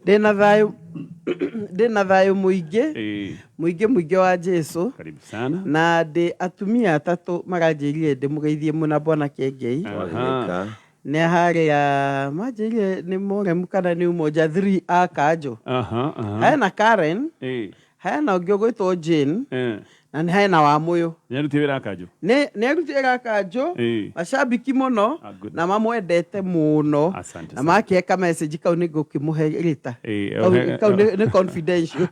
Ndĩna thayũ, ndĩna thayũ mũingĩ. Ĩĩ. Mũingĩ mũingĩ wa Jesu. Karibu sana. Na ndĩ atumia atatũ maranjĩrire ndĩmũgeithie mũna Bwana Kĩengei. Aha. Nĩ harĩa manjĩrire nĩ Mũremu kana nĩ Umoja 3 a Kanjũ. Aha, aha. Hena Karen, hena ũngĩ ũgwĩtwo Jane, na nĩ hena Wamũyũ. Nĩ aruti wĩra Kanjũ? Nĩ aruti wĩra Kanjũ, macambiki mũno, good. Na mamwendete mũno. Asante Na sana. makĩhe message kau nĩ ngũkĩmũhe rĩta. Kau nĩ confidential.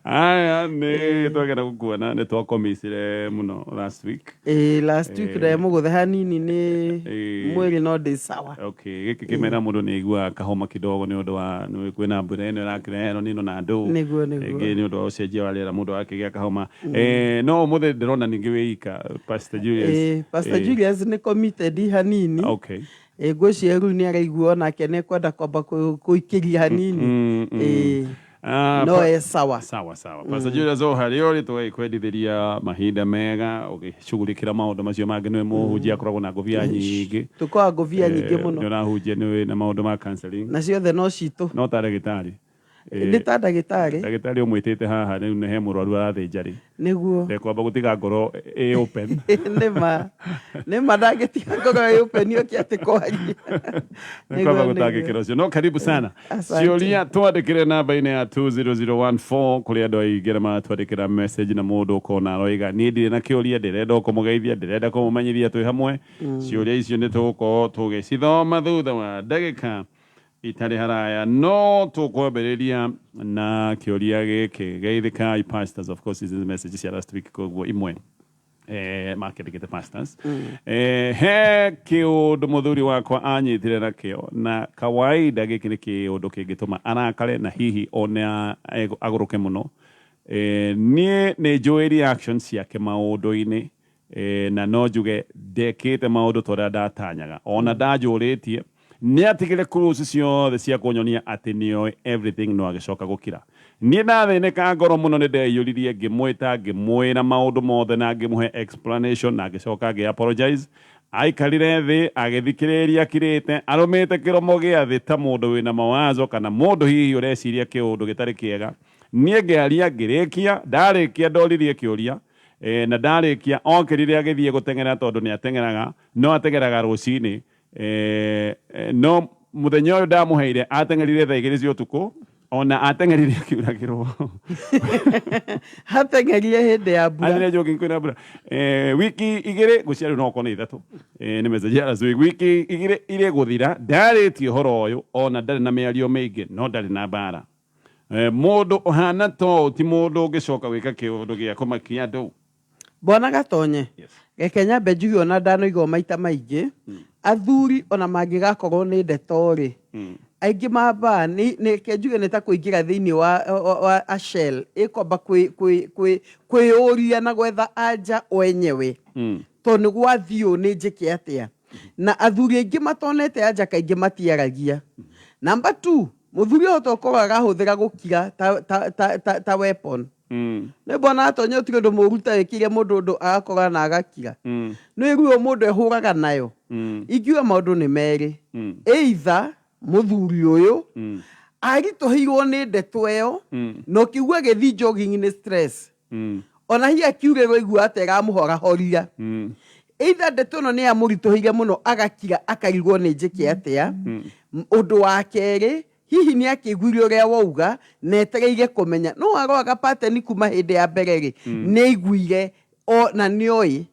Aya, nĩ twagenda gũkuona, nĩ twakomicire mũno last week. Ĩĩ, last week ndemũgũthe hanini nĩ mwĩrĩ no ndĩ sawa. Okay, gĩkĩ kĩmera mũndũ nĩ aiguaga kahoma kidogo nĩ ũndũ wa nĩ kwĩna mbura ĩno ĩrakĩreherwo nĩ ĩno na ndũ. Nĩguo. Ĩngĩ nĩ ũndũ wa ũcenjia wa rĩera mũndũ agakĩgĩa kahoma. No ũmũthĩ ndĩrona ningĩ wĩ ika, Pastor Julius. Ĩĩ, Pastor Julius nĩ committed hanini. Ĩĩ, ngwĩciria rĩu nĩ araigua onake nĩ ekwenda kwamba kũikĩria hanini. Ĩĩ. No e sawa. Sawa sawa. Pastor Julius, o harĩa ũrĩ, tũgagĩkwendithĩria mahinda mega ũgĩcugurĩkĩra maũndũ macio mangĩ. Nĩwe mũhunjia akoragwo na ngũbia nyingĩ. Tũkoragwo ngũbia nyingĩ mũno. Nĩ ũrahunjia, nĩ na maũndũ ma counseling. Na ciothe no citũ. No ta ndagĩtarĩ. Nĩ ta ndagĩtarĩ. Ndagĩtarĩ ũmwĩtĩte haha rĩu nĩ he mũrwaru arathĩnja rĩ. Ndekwamba gũtiga ngoro ĩ open. Nĩma. Nĩma ndangĩtiga ngoro ĩ open oke atĩ kwaria. Nĩkwamba gũtangĩkĩra ũcio. No karibu sana. Asante. Ciũria twandĩkĩre namba-inĩ ya 20014 kũrĩ andũ aingĩ arĩa maratwandĩkĩra message na mũndũ ũkona aroiga niĩ ndirĩ na kĩũria, ndĩrenda o kũmũgeithia, ndĩrenda kũmũmenyithia twĩ hamwe. Ciũria icio nĩ tũgũkorwo tũgĩcithoma thutha wa ndagĩka itarĩ haraya, no tũkwambĩrĩria na kĩũria gĩkĩ. Geithĩkai pastors. Of course ici nĩ message cia last week, koguo imwe makĩandĩkĩte pastors. He kĩũndũ mũthuri wakwa anyitire nakĩo, na kawaida gĩkĩ nĩ kĩũndũ kĩngĩtũma arakare na hihi one agũrũke mũno. Niĩ nĩ njũĩ reaction ciake maũndũ-inĩ, na no njuge ndekĩte maũndũ ta ũrĩa ndatanyaga. Ona ndanjũrĩtie nĩ atigire clues ciothe cia kũnyonia atĩ nĩoĩ everything, no agĩcoka gũkira. Niĩ ndathĩnĩka ngoro mũno, nĩ ndeiyũririe, ngĩmwĩta, ngĩmwĩra maũndũ mothe na ngĩmũhe explanation, na ngĩcoka ngĩ apologize. Aikarire thĩ agĩthikĩrĩria akirĩte, arũmĩte kĩromo gĩa thĩ ta mũndũ wĩna mawazo kana mũndũ hihi ũreciria kĩũndũ gĩtarĩ kĩega. Niĩ ngĩaria ngĩrĩkia, ndarĩkia ndoririe kĩũria, na ndarĩkia okĩrire agĩthiĩ gũteng'era tondũ nĩ ateng'eraga, no ateng'eraga rũcinĩ. No mũthenya ũyũ ndamũheire ateng'erire thaa 2 cia ũtukũ, ona ateng'erire akiuragĩrwo. Ateng'erire hĩndĩ ya mbura. Ateng'erire jogging kwĩna mbura. Wiki 2 ngwĩciria rĩu no okorwo nĩ 3. Nĩ message ya last week. Wiki 2 irĩ gũthira ndarĩtie ũhoro ũyũ, ona ndarĩ na mĩario mĩingĩ, no ndarĩ na mbara. Mũndũ ũhana ta ũũ ti mũndũ ũngĩcoka gwĩka kĩũndũ gĩa kũmakia andũ. Bwana Gatonye, reke nyambe njuge ona ndanoiga ũũ maita maingĩ, athuri ona mangĩgakorwo nĩ ndeto rĩ, aingĩ mambaga, reke njuge nĩ ta kũingĩra thĩinĩ wa a shell, ĩkwamba kwĩyũria na gwetha anja o enyewe, tondũ nĩ gwathiĩ ũũ nĩ njĩke atĩa. Na athuri aingĩ matonete anja kaingĩ matiaragia. Number two, mũthuri ahota gũkorwo arahũthĩra gũkira ta weapon. Nĩ mbona Gatonye ũtirĩ ũndũ mũru ta wĩkĩire mũndũ ũndũ agakora na agakira. Nĩ ruo mũndũ ehũraga nayo. Ingiuga maũndũ nĩ merĩ. Either mũthuri ũyũ aritũhĩirwo nĩ ndeto ĩyo na ũkĩigua agĩthiĩ jogging nĩ stress. Ona hihi akiurĩrwo aigua atĩ ĩramũhorahoria. Either ndeto ĩno nĩ yamũritũhĩire mũno agakira akarigwo nĩ njĩke atĩa. Ũndũ wa kerĩ, hihi nĩ akĩiguire ũrĩa wauga na etereire kũmenya. No aroaga pattern kuma hĩndĩ ya mbere rĩ, nĩ aiguire o na nĩoĩ.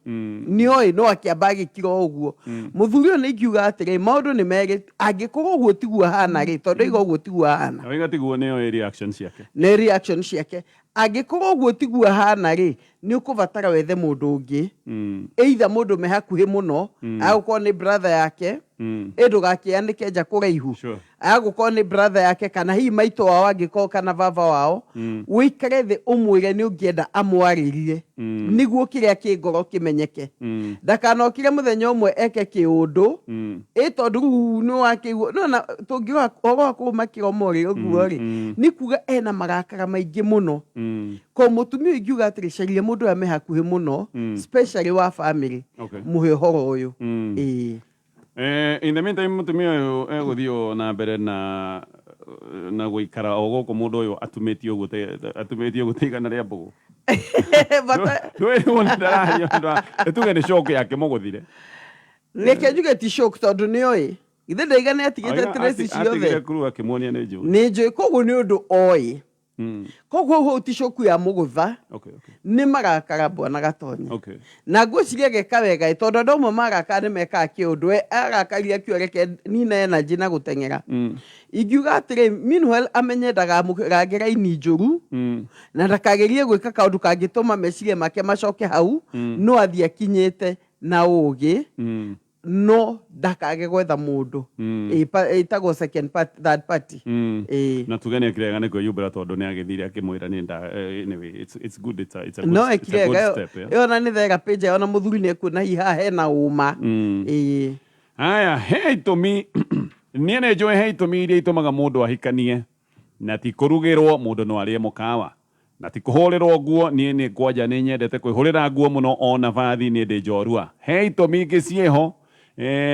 Nĩoĩ no akĩamba agĩkira o ũguo. Mũthuri ũyũ nĩ ingiuga atĩrĩ, maũndũ nĩ merĩ, angĩkorwo ũguo tiguo ahana rĩ, tondũ oiga ũguo tiguo ahana. Oiga tiguo nĩoĩ reaction ciake. Nĩ reaction ciake. Angĩkorwo ũguo tiguo ahana rĩ, nĩ ũkũbatara wethe mũndũ ũngĩ. Either mũndũ me hakuhĩ mũno, agũkorwo nĩ brother yake, ĩ ndũgakĩanĩke nja kũraihu. Agũkorwo nĩ brother yake kana hihi maitũ wao angĩkorwo kana baba wao, ũikare thĩ ũmwĩre nĩ ũngĩenda amwarĩrie nĩguo kĩrĩa kĩ ngoro kĩmenyeke. Ndakanokire mũthenya ũmwe eke kĩũndũ, ĩ tondũ rĩu nĩ wakĩigua, nĩ wona tũngiuga ũhoro wa kũrũma kĩromo rĩ ũguo rĩ, nĩ kuga ena marakara maingĩ mũno. Ko mũtumia ũyũ ingiuga atĩrĩ, caria mũndũ ũrĩa me hakuhĩ mũno, especially wa family, mũhe ũhoro ũyũ. Ĩĩ. In the meantime, mũtumia ũyũ egũthiĩ o na mbere na Na gũikara o gũkũ mũndũ ũyũ atumĩtie ũguo atumĩtie ũguo ta igana rĩa mbũgũ. Bata Ndwĩrwo nĩ ndarario tuge nĩ shock yakĩmũgũthire. Reke njuge ti shock, tondũ nĩ oĩ. Githĩ ndaiga nĩ atigĩte trace ciothe? Atigire kuru akĩmuonia nĩ njũĩ. Nĩ njũĩ, koguo nĩ ũndũ oĩ. Koguo hau ti shock ya mũgũtha. Nĩ marakara, bwana Gatonye. Na ngwĩciria ageka wega ĩ, tondũ andũ amwe marakara nĩ mekaga kĩũndũ. We arakaria akiuga reke nine energy na gũteng'era. Ingiuga atĩrĩ, meanwhile amenye ndakamũrange raini njũru na ndakagerie gwĩka kaũndũ kangĩtũma meciria make macoke hau. No athiĩ akinyĩte na ũgĩ, no ndakage gwetha mũndũ. Ĩtagwo second party, third party. Ĩĩ. Na tuge nĩ ekire wega nĩ kwĩyumbũra, tondũ nĩ agĩthire akĩmwĩra nĩ nda anyway, it's good, it's a good, no it's a ekire good wega. step, yeah. Ĩyo na nĩ therapy njega, ona mũthuri nĩ ekuona hihi haha hena ũma. Ĩĩ. Haya, he itũmi niĩ nĩ njũĩ, he itũmi iria itũmaga mũndũ ahikanie, na ti kũrugĩrwo, mũndũ no arĩe mũkawa, na ti kũhũrĩrwo nguo. Niĩ nĩ kwanja nĩ nyendete kwĩhũrĩra nguo mũno, ona bathi niĩ ndĩ njorua. He itũmi ingĩ ciĩho.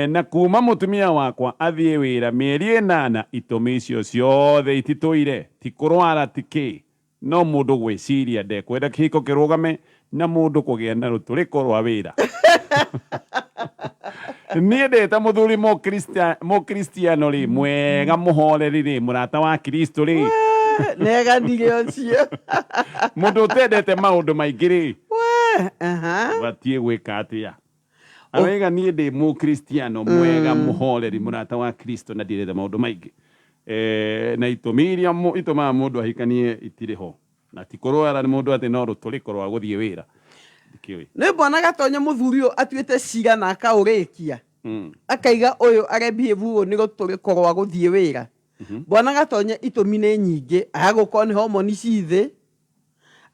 Na kuma mũtumia wakwa athiĩ wĩra mĩeri 8, itũmi icio ciothe ititũire. Ti kũrwara, ti kĩ, no mũndũ gwĩciria ndekwenda kĩhiko kĩrũgame na mũndũ kũgĩa na rũtũrĩko rwa wĩra. Niĩ ndĩ ta mũthuri mũkristiano rĩ, mwega, mũhoreri rĩ, mũrata wa Kristo rĩ, Neganire ũcio. mũndũ ũtendete maũndũ maingĩ rĩ, We, aha. batiĩ gwĩka atĩa? Araiga niĩ ndĩ mũkristiano mwega, mũhoreri, mũrata wa Kristo, na ndirenda maũndũ maingĩ. Na itũmi iria itũmaga mũndũ ahikanie itirĩ ho, na ti kũrwara nĩ mũndũ atĩ no rũtũrĩko rwa gũthiĩ wĩra. Ndikĩũĩ. Nĩ mbona Gatonye mũthuri ũyũ atuĩte cira na akaũrĩkia, akaiga ũyũ arebehave ũũ nĩ rũtũrĩko rwa gũthiĩ wĩra. Bwana Gatonye, itũmi nĩ nyingĩ. Agũkorwo nĩ homoni ci thĩ,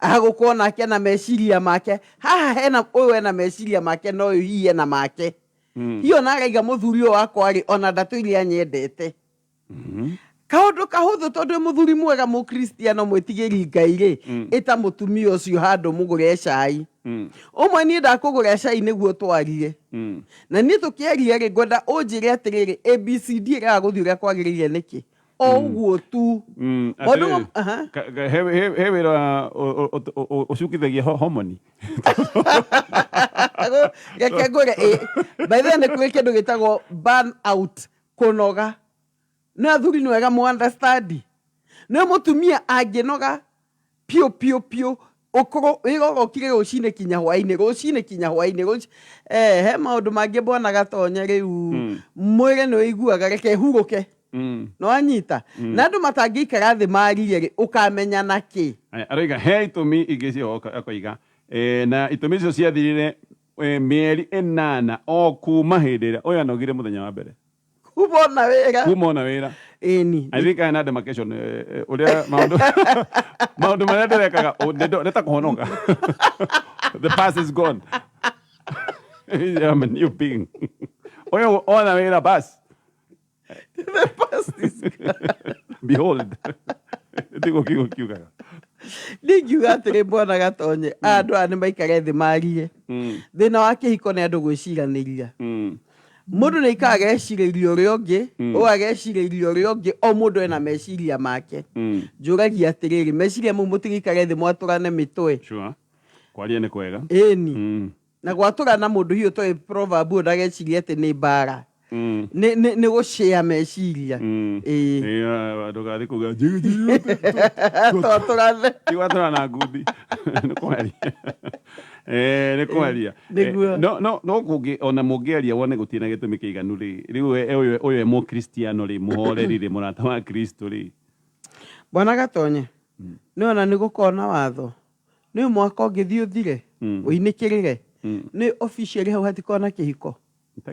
agũkorwo nake na meciria make haha hena ũyũ ena meciria make na ũyũ hihi ena make. Hihi ona araiga mũthuri ũyũ wakwa rĩ, ona ndatũire anyendete. Kaũndũ kahũthũ, tondũ wĩ mũthuri mwega, mũkristiano mwĩtigĩri Ngai rĩ, ĩta mũtumia ũcio handũ mũgũre cai. Ũmwe niĩ ndakũgũra cai nĩguo twarie. Na niĩ tũkĩaria rĩ, ngwenda ũnjĩre atĩrĩrĩ, ABCD ĩraga gũthiĩ ũrĩa kwagĩrĩire nĩkĩ? O ũguo tu. Maũndũ Atĩrĩrĩ, aha. He wĩra ũcukithagia homoni. Reke ngwĩre, by the way, nĩ kũrĩ kĩndũ gĩtagwo burn out, kũnoga. Nĩ athuri nĩ wega mu understand. Nĩ mũtumia angĩnoga piũ piũ piũ, ũkorwo wĩra ũrokire rũcinĩ kinya hwainĩ, rũcinĩ kinya hwainĩ, he maũndũ mangĩ, bwana Gatonye, rĩu mwĩrĩ nĩ ũiguaga reke hurũke. No anyita na andũ matangĩikara thĩ marie rĩ, ũkamenya na kĩ? Aya, aroiga he itũmi ingĩ cio akoiga na itũmi icio ciathirire mĩeri 8 o kuma hĩndĩ ĩrĩa ũyũ anogire mũthenya wa mbere. Kuma ona wĩra. Kuma ona wĩra. Ĩni. I think aya na demarcation ũrĩa maũndũ marĩa ndĩrekaga nĩ ta kũhonoka. The past is gone, I'm a new being. Ũyũ ona wĩra bas. The past is Behold, tiguo kiugo kiugaga. Ndingiuga atĩrĩ, bwana Gatonye, andũ aya nĩ maikare thĩ marie. Thĩna wa kĩhiko nĩ andũ gwĩciranĩria. Mũndũ nĩ aikaraga agecirĩria ũrĩa ũngĩ, ũyũ agecirĩria ũrĩa ũngĩ, o mũndũ ena meciria make. Njũragia atĩrĩrĩ, meciria mau mũtigĩikare thĩ mwatũrane mĩtwe? Sure. Kwaria nĩ kwega. Ĩni. Na gwatũrana mũndũ hihi ũtoĩ proverb ũyũ ndagecirie atĩ nĩ mbara. Nĩ gũcĩa meciria. Ĩĩ. Ndũgathiĩ kuga Twatũrane. Ti gwatũrana na ngundi, nĩ kwaria. Nĩ kwaria. Nĩguo. No kũngĩ ona mũngĩaria wone gũtirĩ na gĩtũmi kĩiganu rĩ, rĩu ũyũ e mũkristiano rĩ, mũhoreri rĩ, mũrata wa Kristo rĩ. Bwana Gatonye, nĩ ona nĩ gũkorwo na watho nĩ mwaka ũngĩthiĩ ũthire ũinĩkĩrĩre nĩ officially hau hatikorwo na kĩhiko.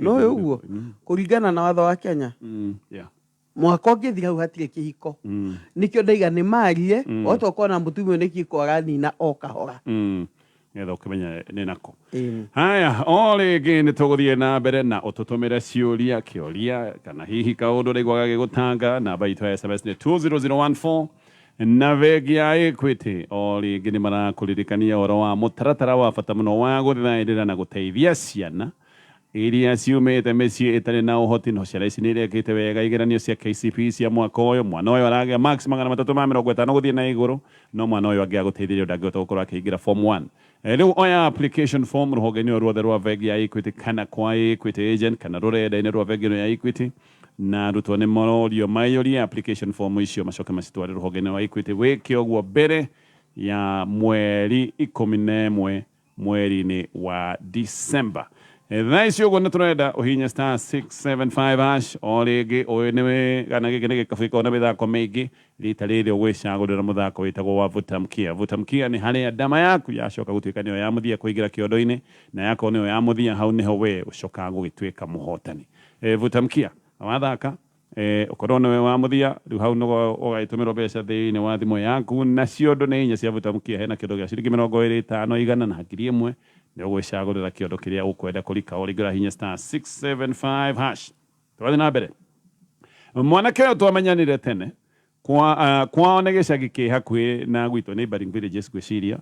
No ũyũ ũguo kũringana na watho wa Kenya, mwaka ũngĩthira hau hatirĩ kĩhiko. Nĩkĩo ndaiga nĩ marie wahota ũkorwo na mũtumia ũyũ nĩ kĩhiko aranina o kahora. Nĩgetha ũkĩmenya nĩ nako. Ĩni. Haya, o rĩngĩ nĩ tũgũthiĩ na mbere na ũtũtũmĩre ciũria, kĩũria kana hihi kaũndũ ũraigua gagĩgũtanga. Namba itũ ya SMS nĩ 20014. Na bengi ya Equity o rĩngĩ nĩ marakũririkania ũhoro wa mũtaratara wa bata mũno wa gũthaĩrĩra na gũteithia ciana. Iria ciumĩte mĩciĩ ĩtarĩ na ũhoti no ciana ici nĩ irekĩte wega igeranio cia KCPE cia mwaka ũyũ. Mwana ũyũ aragĩa marks 350 gũthiĩ na igũrũ, no mwana ũyũ angĩaga gũteithĩrĩrio ndangĩhota gũkorwo akĩingĩra form 1. Rĩu oya application form rũhonge-inĩ o ruothe rwa bengi ya Equity kana kwa Equity agent kana rũrenda-inĩ rwa bengi ĩno ya Equity, na arutwo nĩ marorio maiyũrie application form icio macoke macitware rũhonge-inĩ rwa Equity. Wĩke ũguo mbere ya mweri 11 mweri-inĩ wa December. Thaa ici ũguo nĩ tũrenda ũhinye star 675 hash o rĩngĩ. Ũyũ nĩ kana gĩkĩ nĩ gĩkabu gĩkoragwo na mĩthako mĩingĩ. Rita rĩrĩ ũgwĩcagũrĩra mũthako wĩtagwo wa vuta mkia. Vuta mkia nĩ harĩa ndama yaku yacoka gũtuĩka nĩyo ya mũthia kũingĩra kĩondo-inĩ, na yakorwo nĩyo ya mũthia hau nĩho we ũcokaga gũgĩtuĩka mũhotani. Vuta mkia wathaka Ũkorwo nĩwe wa mũthia, rĩu hau nĩho ũgagĩtũmĩrwo mbeca thĩinĩ wa thimũ yaku, na ciondo nĩ inya cia vuta mkia, hena kĩondo gĩa ciringi 20, 5, 100 na 1000. Nĩ ũgwĩcagũrĩra kĩondo kĩrĩa ũkwenda kũrika o rĩngĩ ũrahihinya star 675 hash. Tũgathiĩ na mbere. Mwanake ũyũ twamenyanire tene kwao nĩ gĩcagi kĩ hakuhĩ na gwitũ, neighboring villages ngwĩciria.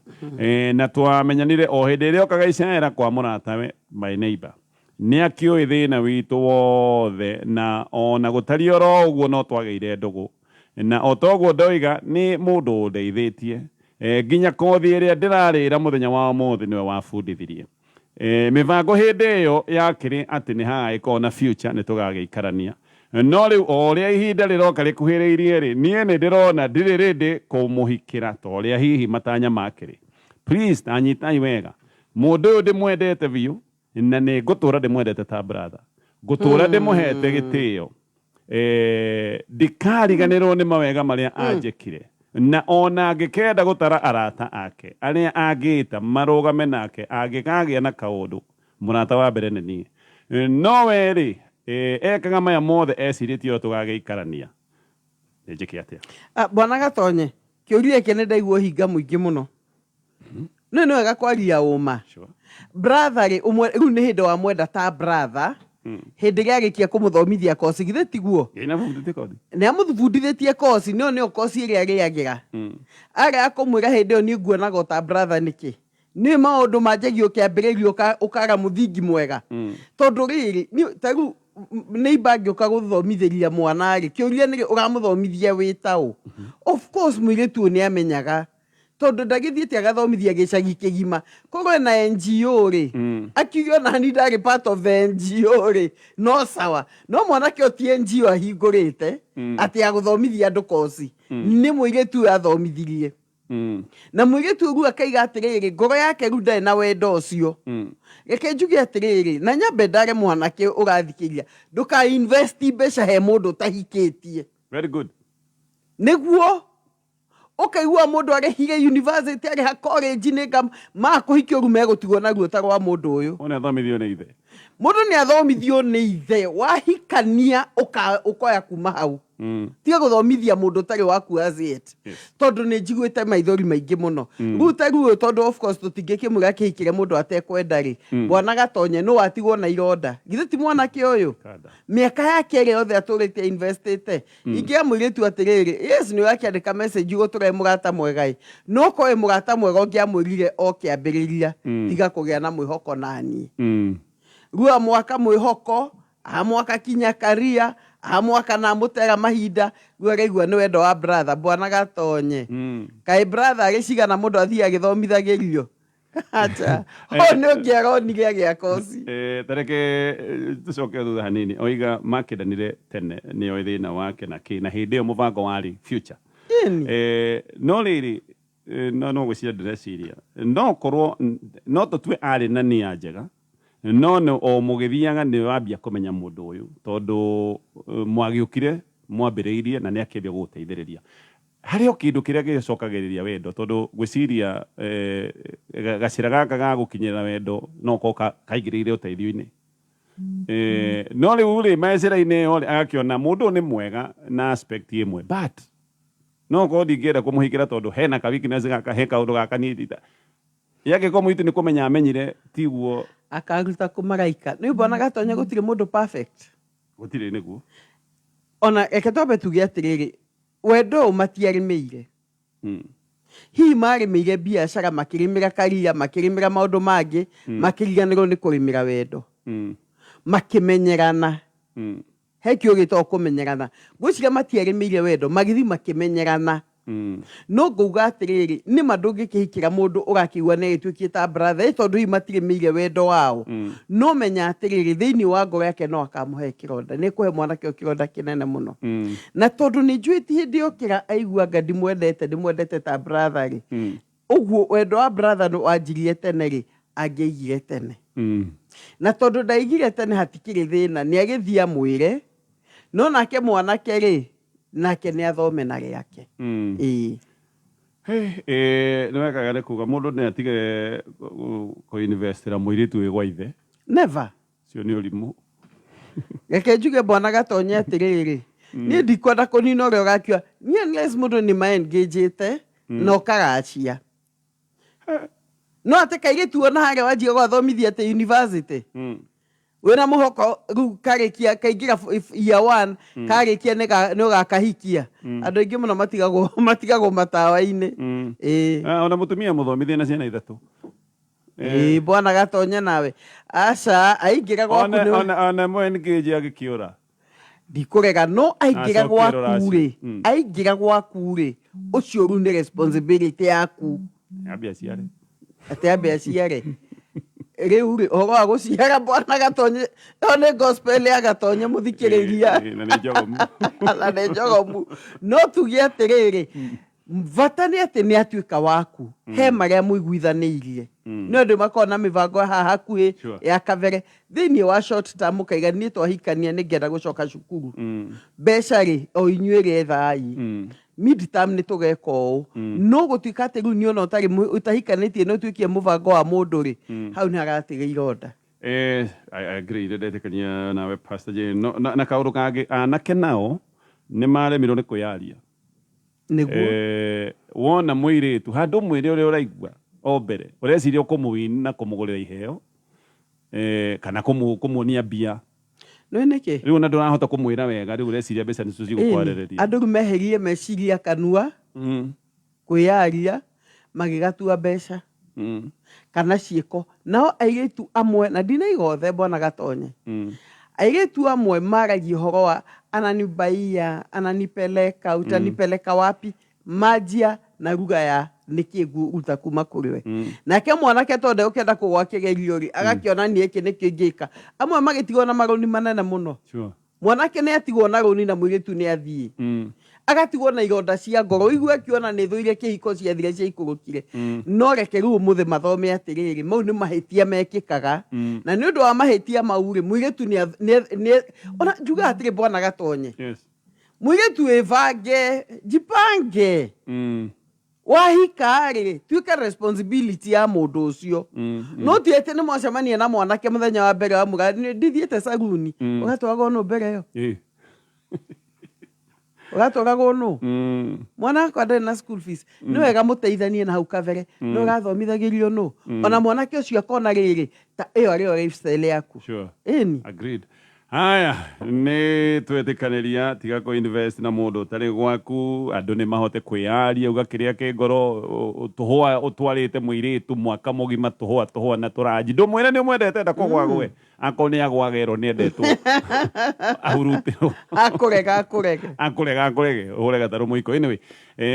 Na twamenyanire o hĩndĩ ĩrĩa okaga icera kwa mũratawe, my neighbor. Nĩ akĩũĩ thĩna witũ wothe na o na gũtariĩ oro ũguo no twagĩire ndũgũ. Na o ta ũguo ndoiga nĩ mũndũ ũndeithĩtie. Nginya kothi ĩrĩa ndĩrarĩra mũthenya wa ũmũthĩ nĩwe wabundithirie. Mĩbango hĩndĩ ĩyo yakĩrĩ atĩ nĩ hagagĩkorwo na future nĩ tũgagĩikarania. No rĩu o ũrĩa ihinda rĩroka rĩkuhĩrĩirie-rĩ, niĩ nĩ ndĩrona ndirĩ ready kũmũhikĩra ta ũrĩa hihi matanya makĩrĩ. Please ta nyitai wega. Mũndũ ũyũ ndĩmwendete biũ na nĩ ngũtũra ndĩmwendete ta brother. Ngũtũra ndĩmũhete gĩtĩo. Ndikariganĩrwo nĩ mawega marĩa anjĩkire. Na ona angĩkenda gũtara arata ake arĩa angĩta marũgame nake angĩkagĩa na kaũndũ, mũrata wa mbere nĩ niĩ. No we-rĩ, ekaga maya mothe ecirĩtie ũrĩa tũgagĩikarania. Nĩ njĩke atĩa? Bwana Gatonye, kĩũria gĩkĩ nĩ ndaigua ũhinga mũingĩ mũno. Nĩ nĩ wega kwaria ũma. Brother rĩ, ũmwe rĩu nĩ hĩndĩ wamwenda ta brother, hĩndĩ ĩrĩa arĩkia kũmũthomithia koci, githĩ tiguo? Ĩ, na bundithie kothi. Nĩ amũbundithĩtie koci, nĩyo nĩyo koci ĩrĩa arĩagĩra. Arega kũmwĩra hĩndĩ ĩyo niĩ nguonaga o ta brother nĩkĩ? Nĩ maũndũ manjagia ũkĩambĩrĩria ũkaga mũthingi mwega. Tondũ rĩrĩ, niĩ ta rĩu neighbor angĩũka gũthomithĩria mwana rĩ, kĩũria nĩ ũramũthomithia wĩ ta ũ? Of course mũirĩtu ũyũ nĩ amenyaga. Tondũ ndagĩthiĩte agathomithia gĩcagi kĩgima. Korwo ena NGO rĩ, akiuge ona niĩ ndarĩ part of the NGO rĩ, no sawa. No mwanake ũyũ ti NGO ahingũrĩte, atĩ ya gũthomithia andũ koci. Nĩ mũirĩtu ũyũ athomithirie. Na mũirĩtu ũyũ rĩu akaiga atĩrĩrĩ, ngoro yake rĩu ndarĩ na wendo ũcio. Reke njuge atĩrĩrĩ, na nyambe ndare mwanake ũrathikĩrĩria, ndũka invest mbeca he mũndũ ũtahikĩtie. Very good. Nĩguo ũkaigua mũndũ arĩhire university, arĩha college, nĩ nga makũhikia ũru megũtigwo naruo ta rwa mũndũ ũyũ. Ũyũ nĩ athomithio nĩ ithe. Mũndũ nĩ athomithio nĩ ithe, wahikania ũkoya kuma hau. Tiga gũthomithia mũndũ ũtarĩ waku as yet. Tondũ nĩ njiguĩte maithori maingĩ mũno. Rĩu ta rĩu ũyũ, tondũ of course tũtingĩkĩmwĩra akĩhikĩre mũndũ atekwenda rĩ, bwana Gatonye nũ watigwo na ironda? Githĩ ti mwanake ũyũ? Kanda. Mĩaka yake ĩrĩa yothe atũrĩte investĩte. Ingĩra mũirĩtu atĩrĩrĩ, yes nĩ ũrakĩandĩka message gũtũra wĩ mũrata mwega ĩ, no korwo wĩ mũrata mwega ũngĩamwĩrire o kĩambĩrĩria, tiga kũgĩa na mwĩhoko naniĩ. Rĩu amwaka mwĩhoko, amwaka kinya career, amwaka na amũtera mahinda, rĩu araigua nĩ wendo wa brother, bwana Gatonye. Kaĩ brother arĩ cigana mũndũ athiĩ agĩthomithagĩrio? Acha. O nĩ ũngĩ aronire agĩa koci. Ta reke tũcoke thutha hanini. Oiga makĩndanire tene nĩoĩ thĩna wake na kĩ, na hĩndĩ ĩyo mũbango warĩ future. No rĩrĩ, no gwĩciria ndĩreciria no korwo no tũtue arĩ na nia njega, no nĩ o mũgĩthiaga nĩ wambia kũmenya mũndũ ũyũ, tondũ mwagĩũkire mwambĩrĩirie na nĩ akĩambia gũgũteithĩrĩria. Harĩ o kĩndũ kĩrĩa gĩcokagĩrĩria wendo, tondũ ngwĩciria gacĩra gaka ga gũkinyĩra wendo no gũkorwo kaingĩrĩire ũteithio-inĩ. No rĩu rĩ, me njĩra-inĩ ĩyo rĩ, agakĩona mũndũ ũyũ nĩ mwega na aspect ĩmwe, but no gũkorwo ndingĩenda kũmũhikĩra tondũ hena ka weakness gaka, he kaũndũ gaka niĩ ndita. Ye angĩkorwo mũirĩtu nĩ kũmenya amenyire tiguo. Akaruta kũ maraika. Nĩ ũmbonaga Gatonya gũtirĩ mũndũ perfect? Gũtirĩ nĩguo. Ona reke twambe tuge atĩrĩrĩ, wendo ũyũ matiarĩmĩire. Hihi marĩmĩire biacara, makĩrĩmĩra karia, makĩrĩmĩra maũndũ mangĩ, makĩriganĩrwo nĩ kũrĩmĩra wendo. Makĩmenyerana. He kĩo gĩtagwo kũmenyerana. Ngwĩciria matiarĩmĩire wendo, magĩthiĩ makĩmenyerana. No ngauga atĩrĩrĩ, nĩma ndũngĩkĩhikĩra mũndũ ũrakĩigua nĩ agĩtuĩkire ta brother, ĩ tondũ hihi matirĩmĩire wendo wao. No menya atĩrĩrĩ, thĩinĩ wa ngoro yake no akamũhe kĩronda. Nĩ ekũhe mwanake ũyũ kĩronda kĩnene mũno. Na tondũ nĩ njũĩ ti hĩndĩ okĩra aigua anga ndimwendete, ndĩmwendete ta brother rĩ, ũguo wendo wa brother nĩ wanjirie tene rĩ, angĩaigire tene. Na tondũ ndaigire tene hatikĩrĩ thĩna, nĩ agĩthiĩ amwĩre, no nake mwanake rĩ, nake nĩ athome na rĩake. Ĩĩ. Nĩ wekaga nĩ kuga mũndũ nĩ atige kũinvestĩra mũirĩtu wĩ gwa ithe. Never. Ũcio nĩ ũrimũ. Reke njuge bwana Gatonye atĩrĩrĩ, niĩ ndikwenda kũnina ũrĩa ũrakiuga, niĩ unless mũndũ nĩ ma engage-ĩte na ũkaracia. No atĩ kairĩtu ona harĩa wanjia gwathomithia atĩ university, wĩna mũhoko rĩu karĩkia kaingĩra year one, karĩkia nĩ ũgakahikia. Andũ aingĩ mũno matigagwo matigagwo matawa-inĩ. Ĩĩ. Ah, ona mũtumia mũthomithie na ciana ithatũ. Ĩĩ bwana Gatonye nawe. Aca, aingĩra gwaku Ona nĩ ona ona mwe engage agĩkĩũra. Ndikũrega no aingĩra Acokie gwaku rũracio. rĩ, aingĩra gwaku rĩ, ũcio rĩu nĩ responsibility yaku. Ambe aciare. Atĩ ambe aciare. Rĩu rĩ, ũhoro wa gũciara bwana Gatonye, ĩyo nĩ gospel ya Gatonye mũthikĩrĩria. Ĩĩ, na nĩ njogomu. Na nĩ njogomu. No tuge atĩrĩrĩ, bata nĩ atĩ nĩ atuĩka waku, he marĩa mũiguithanĩirie. Nĩ ũndũ makoragwo na mĩbango ya haha hakuhĩ, ya kabere. Thĩinĩ wa short term mũkaiga niĩ twahikania nĩ ngenda gũcoka cukuru. Mbeca rĩ, o inyuĩ rĩ ethai. Mid term nĩ tũgeka ũũ. No gũtuĩka atĩ rĩu niĩ ona ũtarĩ ũtahikanĩtie nĩ ũtuĩkie mũbango wa mũndũ rĩ, hau nĩ haratiga ironda. I agree, ndetĩkania nawe Pastor Jane. No, na kaũndũ kangĩ, anake nao nĩ maremirwo nĩ kwĩyaria. Nĩguo. Wona mũirĩtu handũ ũmwĩre ũrĩa ũraigua o mbere, ũreciria ũkũmũwin na kũmũgũrĩra iheo kana kũmuonia mbia. Nĩũĩ nĩkĩ? Rĩu ona ndũrahota kũmwĩra wega, rĩu ũreciria mbeca nĩcio Ĩni, cigũkwarĩrĩria. andũ rĩu meheririe meciria kanua, kwĩyaria, magĩgatua mbeca kana ciĩko. Nao airĩtu amwe, na ndinaiga othe bwana Gatonye, airĩtu amwe maragia ũhoro wa ananibaia, ananipeleka, utanipeleka wapi, manjia na lugha ya nĩkĩ ngũruta kuma kũrĩ we. Nake mwanake tondũ ndegũkĩenda kũgwa kĩgerio rĩ, agakĩona niĩ gĩkĩ nĩkĩo ingĩka. Amwe magĩtigwo na marũni manene mũno. Mwanake nĩ atigwo na rũni na mũirĩtu nĩ athiĩ. Agatigwo na ironda cia ngoro. Ũigue akiona nĩ thũire kĩhiko ciathire ciaikũrũkire. No reke rĩu ũmũthĩ mathome atĩrĩrĩ, mau nĩ mahĩtia mekĩkaga. Na nĩ ũndũ wa mahĩtia mau rĩ, mũirĩtu nĩ nĩ ona njugaga atĩrĩ bwana Gatonye. Mũirĩtu wĩbange, jipange. Wahika-rĩ, tuĩka responsibility ya mũndũ ũcio. No ti atĩ nĩ mwacemania na mwanake mũthenya wa mbere wamwĩra ndithiĩte saruni, ũgatwaragwo nũ mbere ĩyo? Ũgatwaragwo nũ? Mwana wakwa ndarĩ na school fees. Nĩ wega mũteithanie na hau kabere. Nĩ ũrathomithagĩrio nũ? Ona mwanake ũcio akona rĩrĩ, ta ĩyo arĩ yo lifestyle yaku. Ĩni. Agreed. Haya, nĩ twetĩkanĩria tiga kũ invest na mũndũ ũtarĩ gwaku, andũ nĩ mahote kwĩyaria uga kĩrĩa kĩ ngoro, tũhũa ũtwarĩte mũirĩtu mwaka mũgima tũhũa tũhũa na tũranji, ndũmwĩre nĩ ũmwendete enda kũgwa agwe, akorwo nĩ agwa agerwo nĩ endetwo ahurutĩrwo. Akũrega akũrege. Akũrega akũrege, ũhũre gatarũ mũiko. Anyway,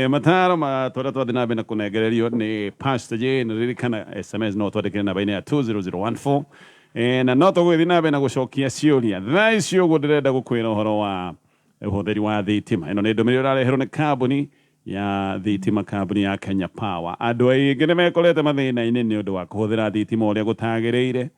mataro ma tũrĩa twathiĩ na mbere na kũnengererio nĩ Pastor Jane, ririkana SMS no twandĩkĩre namba-inĩ ya 20014. Na no tũgũgĩthiĩ na mbere na gũcokia ciũria. Thaa ici ũguo ndĩrenda gũkwĩra ũhoro wa ũhũthĩri wa thitima. Ĩno nĩ ndũmĩrĩri ũrareherwo nĩ kambuni ya thitima, kambuni ya Kenya Power. Andũ aingĩ nĩ mekorete mathĩna-inĩ nĩ ũndũ wa kũhũthĩra thitima ũrĩa gũtagĩrĩire.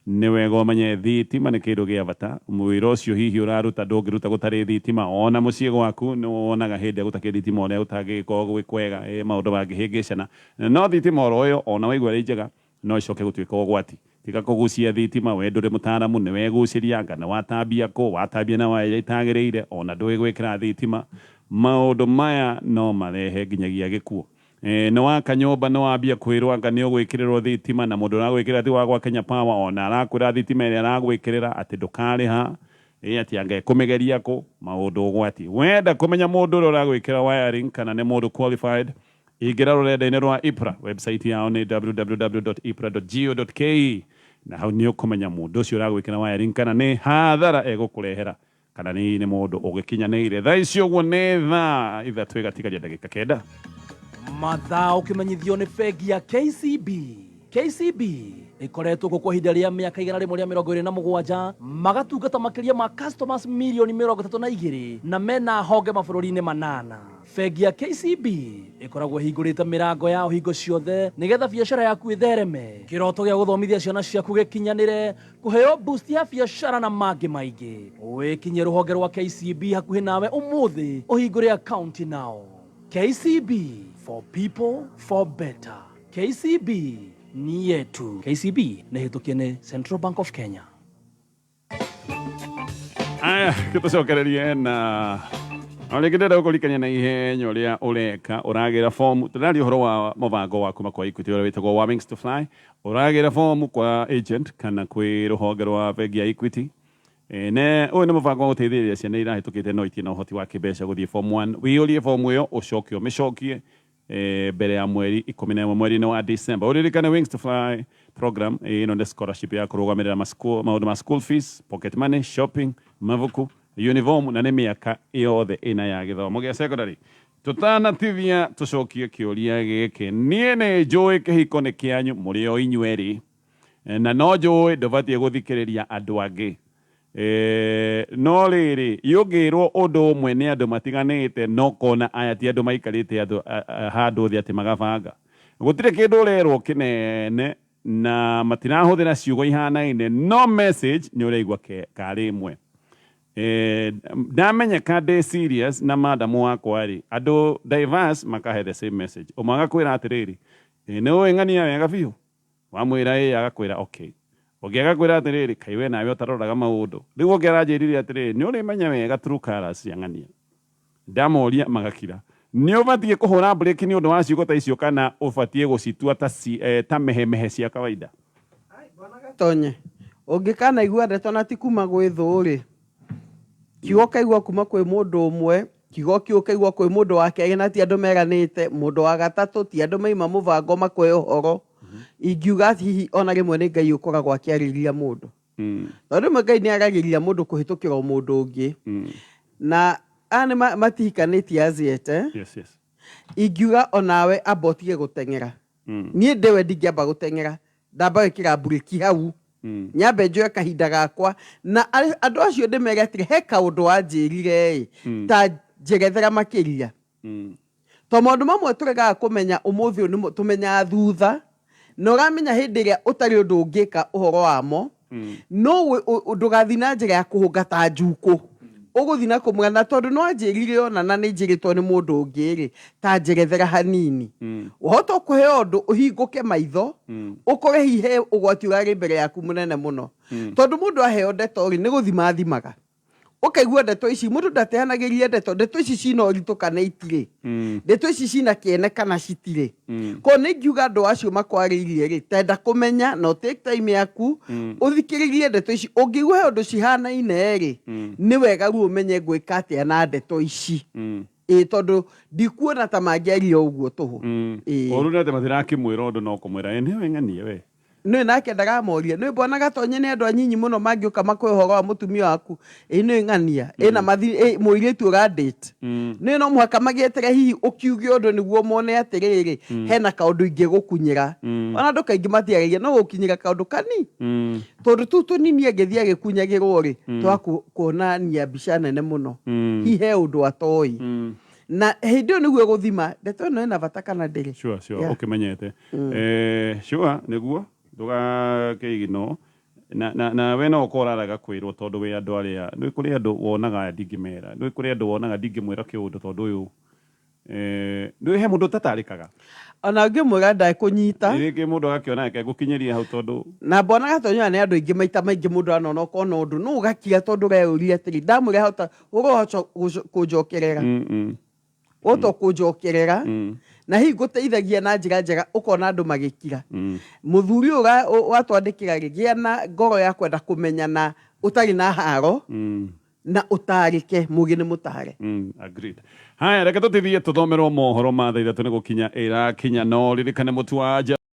Nĩ wega ũmenye thitima nĩ kĩndũ gĩa bata. Wĩra ũcio hihi ũraruta ndũngĩruta gũtarĩ thitima. Ona mũciĩ gwaku nĩ wonaga hĩndĩ ĩrĩa gũtakĩrĩ thitima ũrĩa gũtangĩgĩkorwo gwĩ kwega, maũndũ mangĩhĩngĩcana. No thitima oro ĩyo ona waigua ĩrĩ njega, no ĩcoke gũtuĩka ũgwati. Tiga kũgucia thitima, we ndũrĩ mũtaaramu, nĩ wegucĩria, anga nĩ watambia kũ, watambia na waya iria itagĩrĩire, o na ndũĩ gwĩkĩra thitima. Maũndũ maya no marehe nginyagia gĩkuũ. Nĩ waka nyũmba nĩ wambia kwĩrwo anga nĩ ũgwĩkĩrĩrwo thitima, na mũndũ ũragwĩkĩrĩra ti wa gwa Kenya Power, o na arakwĩra thitima ĩrĩa aragwĩkĩrĩra atĩ ndũkarĩha, ĩ atĩ anga ekũmĩgeria kũ, maũndũ ũgwati. Wenda kũmenya mũndũ ũrĩa ũragwĩkĩra wiring kana nĩ mũndũ qualified, Ingĩra rũrenda-inĩ rwa EPRA, website yao nĩ www.epra.go.ke. Na hau nĩ ũkũmenya mũndũ ũcio ũragwĩkĩra wiring kana nĩ hathara egũkũrehera kana nĩ nĩ mũndũ ũgĩkinyanĩire. Thaa ici ũguo nĩ thaa 3 ĩgatigaria ndagĩka 9. Mathaa ũkĩmenyithio nĩ bengi ya KCB. KCB ĩkoretwo kuo kwa ihinda rĩa mĩaka 127, magatungata makĩria ma customers mirioni 32 na mena honge mabũrũri-inĩ manana. Bengi ya KCB ĩkoragwo ĩhingũrĩte mĩrango yao hingo ciothe nĩgetha biacara yaku ĩthereme, kĩroto gĩa gũthomithia ciana ciaku gĩkinyanĩre, kũheo boost ya biacara na mangĩ maingĩ. Wĩkinyie rũhonge rwa KCB hakuhĩ nawe ũmũthĩ ũhingũre akaunti nao. KCB, for people for better. KCB ni yetu. KCB nĩ hĩtũkie nĩ Central Bank of Kenya. Aya, gĩtũcokererie na o rĩngĩ ndĩrenda gũkũririkania na ihenya ũrĩa ũreka ũragĩra fomu. Tũraria ũhoro wa mũbango wa kuma kwa Equity ũrĩa wĩtagwo wa Wings to Fly. Ũragĩra fomu kwa agent kana kwĩ rũhonge rwa bengi ya Equity. E, ne ũyũ nĩ mũbango wa gũteithĩrĩria ciana irahĩtũkĩte no itirĩ na ũhoti wa kĩmbeca gũthiĩ form 1. Wĩiyũrie fomu ĩyo ũcoke ũmĩcokie mbere ya mweri 11 mweri-inĩ wa December. Ũririkane Wings to Fly program ĩno nĩ scholarship ya kũrũgamĩrĩra maũndũ ma school fees, pocket money, shopping, mabuku, uniform na nĩ mĩaka yothe ĩna ya gĩthomo gĩa secondary. Tũtanatithia tũcokie kĩũria gĩkĩ, niĩ nĩ njũĩ kĩhiko nĩ kĩanyu mũrĩ o inyuerĩ na no njũĩ ndũbatiĩ gũthikĩrĩria andũ angĩ. No rĩrĩ, ũngĩrwo ũndũ ũmwe nĩ andũ matiganĩte na ũkona aya ti andũ maikarĩte andũ handũ thĩ atĩ magabanga. Gũtirĩ kĩndũ ũrerwo kĩnene na matirahũthĩra ciugo ihanaine no message nĩ ũraigua karĩ ĩmwe. Ndamenyeka ndĩ serious na madam wakwa rĩ, andũ diverse makahe the same message. Ũmwe agakwĩra atĩrĩrĩ, nĩ ũĩ ng'ania wega biũ? Wamwĩra ĩĩ agakwĩra okay. Ũngĩ agakwĩra atĩrĩrĩ, kaĩ we nawe ũtaroraga maũndũ. Rĩu ũngĩ aranjĩrire atĩrĩrĩ, nĩ ũrĩmenya wega true colours cia ng'ania. Ndamoria magakira. Nĩ ũbatiĩ kũhũra breki nĩ ũndũ wa ciugo ta icio kana ũbatiĩ gũcitua ta, ta mehemehe cia kawaida? Bwana Gatonye, ũngĩkanaigua ndeto na ti kuma gwĩ thũ-rĩ, kiugo ũkaigua kuma kwĩ mũndũ ũmwe, kiugo kĩu ũkaigua kwĩ mũndũ wa kerĩ na ti andũ meranĩte, mũndũ wa gatatũ ti andũ maima mũbango makũhe ũhoro, ingiuga hihi ona rĩmwe nĩ Ngai ũkoragwo akĩarĩria mũndũ. Tondũ rĩmwe Ngai nĩ aragĩria mũndũ kũhĩtũkĩra o mũndũ ũngĩ. Na aya nĩ matihikanĩtie as yet, eh? Yes. Ingiuga onawe amba ũtige gũteng'era. Niĩ ndĩwe ndingĩamba gũteng'era, ndamba gwĩkĩra mburĩki hau. Nyambe njoe kahinda gakwa na andũ acio ndĩmere atĩrĩ, he kaũndũ wanjĩrire ĩ, ta njerethera makĩria. To maũndũ mamwe tũregaga kũmenya ũmũthĩ ũyũ nĩmo tũmenyaga thutha, na ũramenya hĩndĩ ĩrĩa ũtarĩ ũndũ ũngĩka ũhoro wamo, no ndũgathiĩ na njĩra ya kũhũnga ta njukũ. Ũgũthiĩ na kũmwĩra, na tondũ nĩ wanjĩrire ũna na nĩ njĩrĩtwo nĩ mũndũ ũngĩ rĩ, ta njerethera hanini. Wahota kũheo ũndũ ũhingũke maitho, ũkore hihi he ũgwati ũrarĩ mbere yaku mũnene mũno. Tondũ mũndũ aheo ndeto rĩ, nĩ gũthima athimaga. Ũkaigua ndeto ici, mũndũ ndateanagĩria ndeto, ndeto ici cina ũritũ kana itirĩ, ndeto ici cina kĩene kana citirĩ. Koguo nĩ ingiuga andũ acio makwarĩirie rĩ, tenda kũmenya na ũ take time yaku, ũthikĩrĩrie ndeto ici. Ũngĩigua he ũndũ cihanaine rĩ, nĩ wega rĩu ũmenye ngwĩka atĩa na ndeto ici. Ĩĩ, tondũ ndikuona ta mangĩaria ũguo tũhũ. Ĩĩ. Ũru nĩ atĩ matirakĩmwĩra ũndũ no kũmwĩra, ĩ nĩwe ng'anie we. Nĩũĩ nake ndaramoria. Nĩũĩ bwana Gatonye nĩ andũ anyinyi mũno mangĩũka makũhe ũhoro wa mũtumia waku. Ĩ nĩũĩ ng'ania, ĩna mathi, ĩ mũirĩtu ũra date. Nĩũĩ no mũhaka magĩetere hihi ũkiuge ũndũ nĩguo mone atĩrĩrĩ, hena kaũndũ ingĩgũkunyĩra. Ona andũ kaingĩ matiaragia no gũkinyĩra kaũndũ kani. Tondũ tũu tũnini angĩthiĩ agĩkunyagĩrwo rĩ, twa kuonania mbica nene mũno. Hihi he ũndũ atoĩ. Na hĩndĩ ĩyo nĩguo ĩgũthima ndeto ĩno ĩna bata kana ndĩrĩ. Sure, sure, Yeah. ũkĩmenyete. Sure, nĩguo ndũgakĩignore. Na we no ũkorwo ũrarega kwĩrwo tondũ wĩ andũ arĩa, nĩ kũrĩ andũ wonaga aya ndingĩmera, nĩ kũrĩ andũ wonaga ndingĩmwĩra kĩũndũ tondũ ũyũ, nĩ he mũndũ ũtatarĩkaga. Ona ũngĩmwĩra ndekũnyita. Rĩngĩ mũndũ agakĩona reke ngũkinyĩrie hau tondũ. Na mbonaga tondũ nĩ andũ aingĩ maita maingĩ mũndũ anona ũkona ũndũ no ũgakira tondũ ũreyũria atĩrĩ ndamwĩra hota ũrohota kũnjokerera. Wahota kũnjokerera na hihi ngũteithagia na njĩra njega ũkona andũ magĩkira. Mũthuri ũyũ watwandĩkĩra rĩ, gĩa na ngoro ya kwenda kũmenya na ũtarĩ na haro na ũtarĩke, mũgĩ nĩ mũtare. Agreed. Haya, reke tũtithie tũthomerwo mohoro ma thaa 3 nĩ gũkinya ĩrakinya, no ririkane mũtu wa anja.